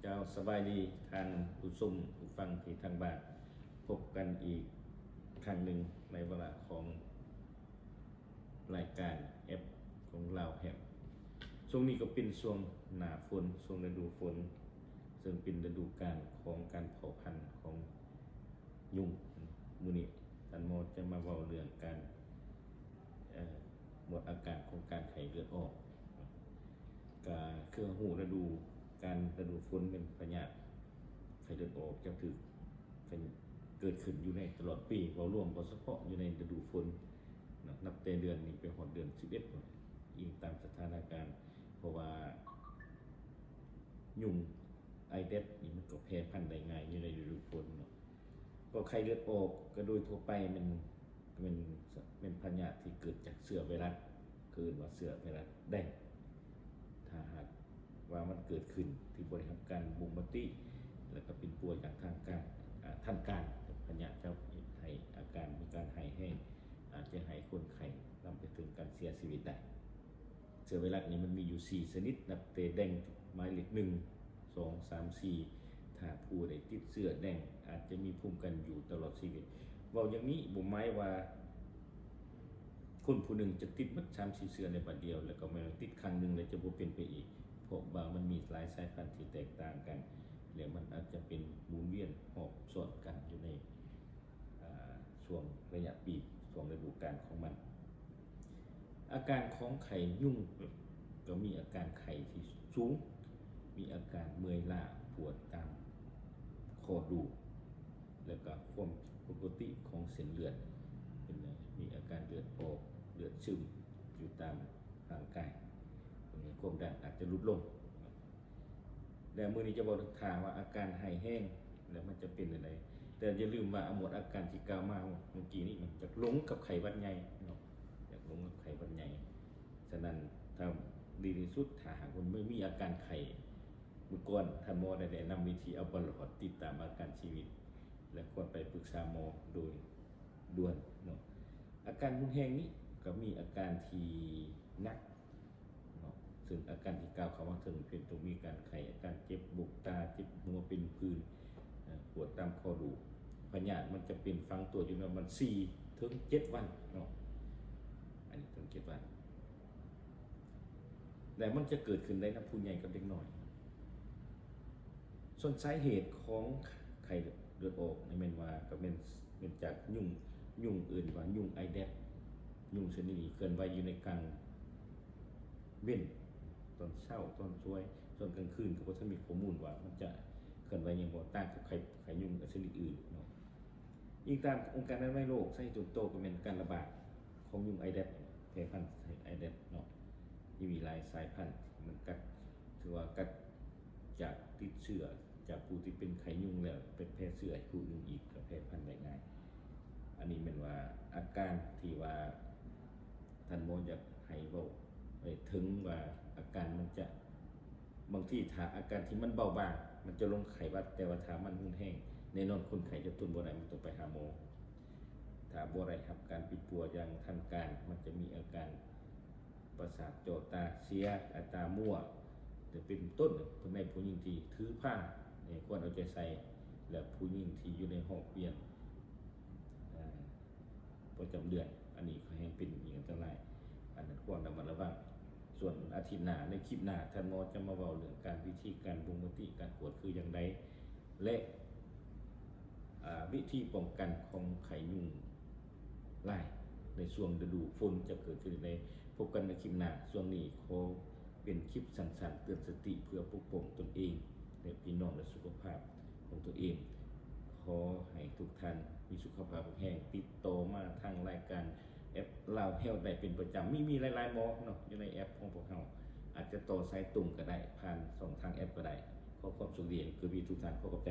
ເຈົ້າ ສະບາຍດີທ່ານຜູ້ຊົມຜູ້ຟັງທີ່ທາງບ້ານ, ພົບກັນອີກຄັ້ງໜຶ່ງໃນວາລະຂອງລາຍການແອັບຂອງລາວແຮບ. ຊ່ວງນີ້ກໍເປັນຊ່ວງໜ້າຝົນ, ຊ່ວງລະດູຝົນ, ເຊິ່ງເປັນລະດູການຂອງການເຜົາພັນຂອງຍຸງ. ມື້ນີ້ທ່ານໝໍຈະມາເວົ້າເລື່ອງການ ເອີ ໝົດອາການຂອງການໄຂ້ເລືອດອອກ. ກະຄືເຮົາຮູ້ລະດູການ ລະດູຝົນແມ່ນພະຍາດໄຂ້ເລືອດອອກຈະຖືກເກີດຂຶ້ນຢູ່ໃນຕະຫຼອດປີ ເວົ້າລວມ ບໍ່ສະເພາະຢູ່ໃນລະດູຝົນເນາະ, ນັບແຕ່ເດືອນນີ້ໄປຮອດເດືອນສິບເອັດພຸ້ນ ອີງຕາມສະຖານະການ ເພາະວ່າຍຸງໄອແດດນີ້ມັນກໍແຜ່ພັນໄດ້ງ່າຍຢູ່ໃນລະດູຝົນເນາະ. ກໍໄຂ້ເລືອດອອກກໍໂດຍທົ່ວໄປແມ່ນ ແມ່ນ ແມ່ນພະຍາດທີ່ເກີດຈາກເຊື້ອໄວຣັສ ເອີ້ນວ່າເຊື້ອໄວຣັສແດງ. ຖ້າຫາກວ່າມັນເກີດຂຶ້ນທີ່ບໍ່ໄດ້ຮັບການບົ່ງມະຕິ ແລະກໍປິ່ນປົວຢ່າງທາງການ ອາ ທັນການ, ພະຍາດຈະເຮັດໃຫ້ອາການມີການໄຫ້ແຮງ, ອາດຈະໃຫ້ຄົນໄຂ້ນຳໄປເຖິງການເສຍຊີວິດໄດ້. ເຊື້ອໄວຣັສນີ້ມັນມີຢູ່ສີ່ຊະນິດ, ນັບແຕ່ແດງໝາຍເລກໜຶ່ງ ສອງ ສາມ ສີ່ ຖ້າຜູ້ໃດຕິດເຊື້ອແດງອາດຈະມີພູມກັນຢູ່ຕະຫຼອດຊີວິດ. ເວົ້າຢ່າງນີ້ບໍ່ໝາຍວ່າຄົນຜູ້ໜຶ່ງຈະຕິດໝົດສາມສີ່ເຊື້ອໃນບາດດຽວ ແລ້ວກໍແມ່ນວ່າຕິດຄັ້ງໜຶ່ງແລ້ວຈະບໍ່ເປັນໄປອີກ, ເພາະວ່າມັນມີຫຼາຍສາຍພັນທີ່ແຕກຕ່າງກັນ ແລະ ມັນອາດຈະເປັນໝູນວຽນຮອບຊ້ອນກັນຢູ່ໃນ ອາ ຊ່ວງໄລຍະປີ ຊ່ວງລະດູການຂອງມັນ. ອາການຂອງໄຂ້ຍຸງກໍມີອາການໄຂ້ທີ່ສູງ, ມີອາການເມື່ອຍລ້າ, ປວດຕາມຂໍ້ດູ່ ແລະກໍຄວາມປົກກະຕິຂອງເສັ້ນເລືອດ, ເປັນ ມີອາການເລືອດອອກ, ເລືອດຊຶມຢູ່ຕາມຮ່າງກາຍ, ຄວາມດັນອາດຈະຫຼຸດລົງ. ແລະ ມື້ນີ້ຈະເວົ້າເຖິງທ່າວ່າອາການໄຫ້ແຮງ ແລ້ວມັນຈະເປັນແນວໃດ. ແຕ່ຢ່າລືມວ່າອາໝົດອາການທີ່ກ່າວມາເມື່ອກີ້ນີ້ ມັນຈະລົງກັບໄຂ້ຫວັດໃຫຍ່ເນາະ, ຈະລົງກັບໄຂ້ຫວັດໃຫຍ່. ສະນັ້ນ ຖ້າດີທີ່ສຸດ ຖ້າຫາກວ່າມັນມີອາການໄຂ້ເມື່ອກ່ອນ, ທ່ານໝໍໄດ້ແນະນຳວິທີເອົາຕົວລອດ, ຕິດຕາມອາການຊີວິດ ແລະ ຄວນໄປປຶກສາໝໍໂດຍດ່ວນເນາະ. ອາການຮຸນແຮງນີ້ກໍມີອາການທີ່ໜັກ ເນາະ, ເຊິ່ງອາການທີ່ກ່າວເຂົ້າມາເທິງເປັນຕ້ອງມີການໄຂ້, ອາການເຈັບບົກຕາ, ເຈັບຫົວ, ເປັນຜື່ນ, ເອີ ປວດຕາມຂໍ້ດູ່. ພະຍາດມັນຈະເປັນຝັງຕົວຢູ່ປະມານສີ່ເຖິງເຈັດວັນເນາະ, ອັນນີ້ເຖິງເຈັດວັນ. ແລະ ມັນຈະເກີດຂຶ້ນໄດ້ນຳຜູ້ໃຫຍ່ກັບເດັກນ້ອຍ. ສ່ວນສາເຫດຂອງໄຂ້ເລືອດອອກນີ້ແມ່ນວ່າ ກໍແມ່ນ ແມ່ນຈາກຍຸງ, ຍຸງເອີ້ນວ່າຍຸງໄອແດດ. ຍຸງຊະນິດນີ້ເຄື່ອນໄຫວຢູ່ໃນກາງເວັນ, ຕອນເຊົ້າ, ຕອນສວຍ, ສ່ວນກາງຄືນກໍບໍ່ທັນມີຂໍ້ມູນວ່າມັນຈະເຄື່ອນໄຫວຫຍັງບໍ່, ຕ່າງກັບໄຂ້, ໄຂ້ຍຸງຊະນິດອື່ນເນາະ. ອີງຕາມອົງການອະນາໄມໂລກ, ສາເຫດຕົ້ນໂຕກໍແມ່ນການລະບາດຂອງຍຸງໄອແດດ, ແຜ່ພັນໄອແດດເນາະ, ທີ່ມີຫຼາຍສາຍພັນທີ່ມັນກັດ, ຖືວ່າກັດຈາກຕິດເຊື້ອຈາກຜູ້ທີ່ເປັນໄຂ້ຍຸງແລ້ວ ໄປແຜ່ເຊື້ອໃຫ້ຜູ້ອື່ນອີກ, ກໍແຜ່ພັນໄດ້ງ່າຍ. ອັນນີ້ແມ່ນວ່າອາການທີ່ວ່າທ່ານໝໍຢາກໃຫ້ເວົ້າໄປເຖິງວ່າອາການມັນຈະ ບາງທີຖ້າອາການທີ່ມັນເບົາບາງ ມັນຈະລົງໄຂ້ຫວັດ, ແຕ່ວ່າຖ້າມັນຮຸນແຮງ ແນ່ນອນຄົນໄຂ້ຈະທົນບໍ່ໄດ້, ມັນຕ້ອງໄປຫາໝໍ. ຖ້າບໍ່ໄດ້ຮັບການປິ່ນປົວຢ່າງທັນການ, ມັນຈະມີອາການປະສາດຈໍ່ຕາເສຍ, ອາ ຕາມົວ ເປັນຕົ້ນ. ໃນຜູ້ຍິງທີ່ຖືພາ ຄວນເອົາໃຈໃສ່ ແລະ ຜູ້ຍິງທີ່ຢູ່ໃນຮອບປ່ຽນ ອາ ປະຈຳເດືອນ, ອັນນີ້ກໍແຮ່ງເປັນອີກອັນຕະລາຍ, ອັນນັ້ນຄວນລະມັດລະວັງ. ສ່ວນອາທິດໜ້າ, ໃນຄລິບໜ້າ, ທ່ານໝໍຈະມາເວົ້າເລື່ອງການ, ວິທີການບົ່ງມະຕິ, ການກວດຄືຢ່າງໃດ ແລະ ອາ ວິທີປ້ອງກັນຂອງໄຂ້ຍຸງລາຍໃນຊ່ວງລະດູຝົນຈະເກີດຂຶ້ນໃນ. ພົບກັນໃນຄລິບໜ້າ. ຊ່ວງນີ້ຂໍເປັນຄລິບສັ້ນໆ ເຕືອນສະຕິເພື່ອປົກປ້ອງຕົນເອງ ແລະ ພີ່ນ້ອງ ແລະ ສຸຂະພາບຂອງຕົນເອງ. ຂໍໃຫ້ທຸກທ່ານມີສຸຂະພາບແຮງ, ຕິດຕໍ່ມາທາງລາຍການແອັບລາວແຮວໄດ້ເປັນປະຈຳ. ມີ, ມີຫຼາຍໆໝໍເນາະ ຢູ່ໃນແອັບຂອງພວກເຮົາ, ອາດຈະຕໍ່ສາຍຕົງກໍໄດ້, ຜ່ານຊ່ອງທາງແອັບກໍໄດ້. ຂໍຄວາມໂຊກດີໃຫ້ເກີດມີທຸກທ່ານ. ຂໍຂອບໃຈ.